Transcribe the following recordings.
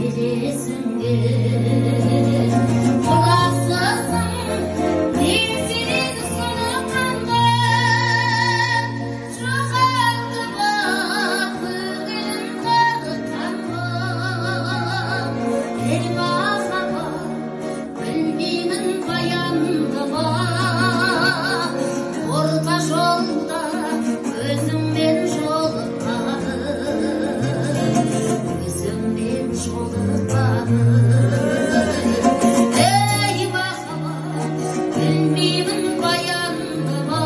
Елесіңде тұрақсызсың, мен сенен сыныққанмын. Жоғалтып ап көңілім қорыққанмын. Ей, махаббат, білмеймін баянды ма, орта жолда өзіңмен жолыққаным, өзіңмен жолыққаным. Ей, махаббат, білмеймін баянды ма,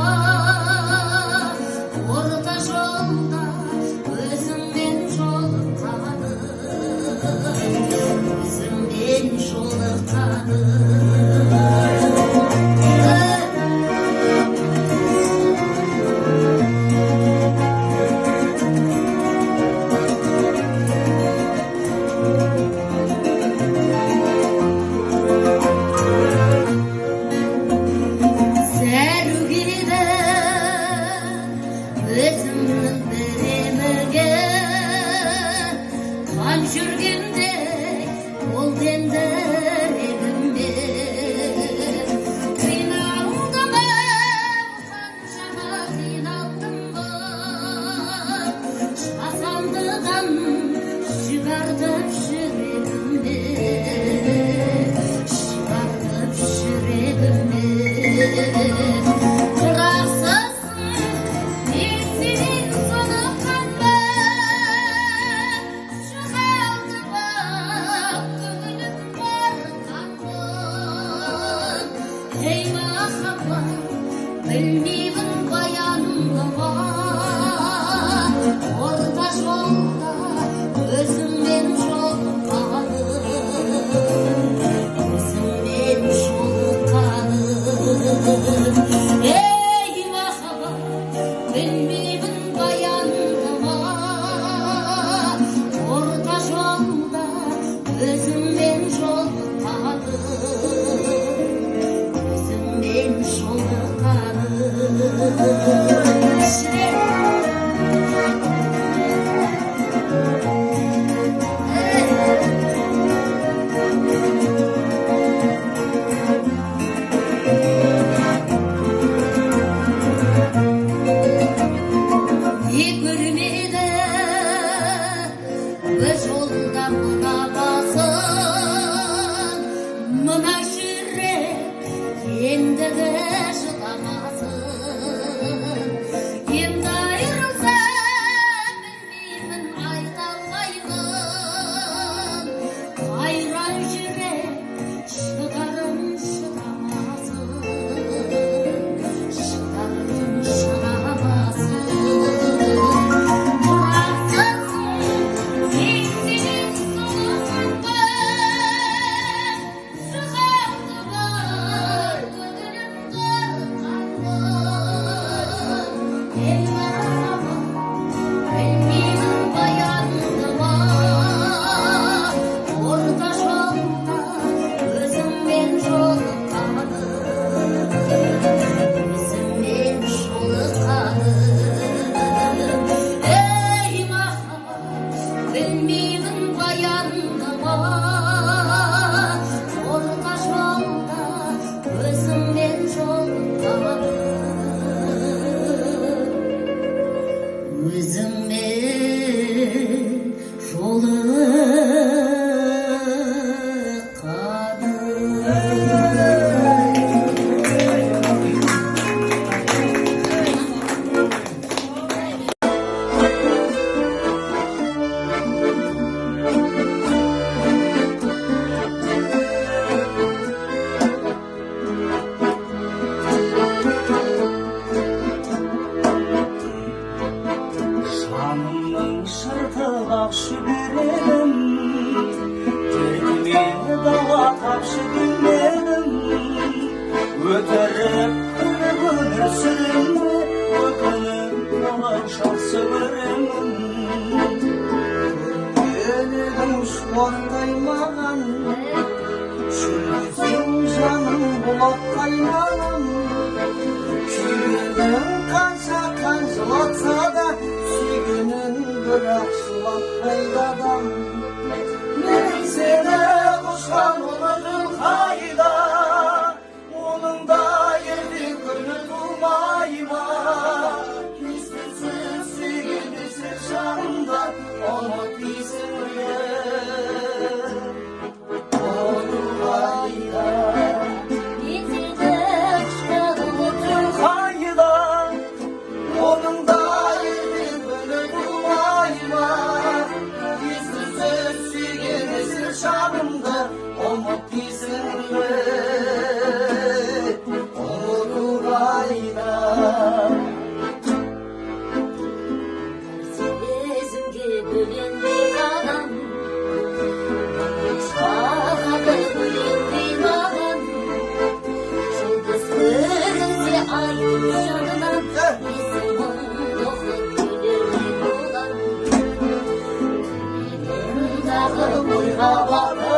орта жолда өзіңмен жолыққаным, өзіңмен жолыққаным. Зәругеді өзімнің бір еміге, қан жүргенде болды енді регімде. Қиналдым ау, қаншама қиналдым ба, жасандыдан жүгіртіп жүрегімде, жүгіртіп жүрегімде. Тұрақсызсың, мен сенен сыныққанмын. Жоғалтып ап көңілім қорыққанмын. Ей, махаббат, білмеймін баянды ма, орта жолда өзіңмен жолыққаным, өзіңмен жолыққаным. Ей, махаббат, білмеймін баянды ма, орта жолда өзіңмен жолыққаным, өзіңмен жолыққаным. Не көрмеді бір жолда мына басым, мына жүрек ендігі жыламасын. Енді айырылса, білмеймін, айта алмаймын. Қайран жүрек шыдарын шыдамасын, шыдарын шыдамасын. Тұрақсызсың, мен сенен сыныққанмын. Жоғалтып ап көңілім қорыққанмын. Ей, махаббат, білмеймін баянды ма, орта жолда өзіңмен жолыққаным, өзіңмен жолыққаным. Ей, махаббат, білмеймін баянды ма, орта жолда өзіңмен жолыққаным, өзіңмен жолыққаным. Жанымның шырқы шүберегім, дертіме дауа тапшы демедім. Өтірік күліп өмір сүрем бе, өкініп оны жақсы көремін. Көрген едің шуақтай маған, шөлдесең, жаным, бұлаққа айналам. Күйгенің қанша қан жылатса да, сүйгенін бірақ жылатпайды адам. Мен жанымды ұмыт дейсің бе? Ұмыту қайда? Сезімге бөленбей қалам, Шағады өлеңдей маған. Жұлдыз көрінсе айдың жанынан, Есіміңді оқып күйлерге болам. Мен тағы ойға батып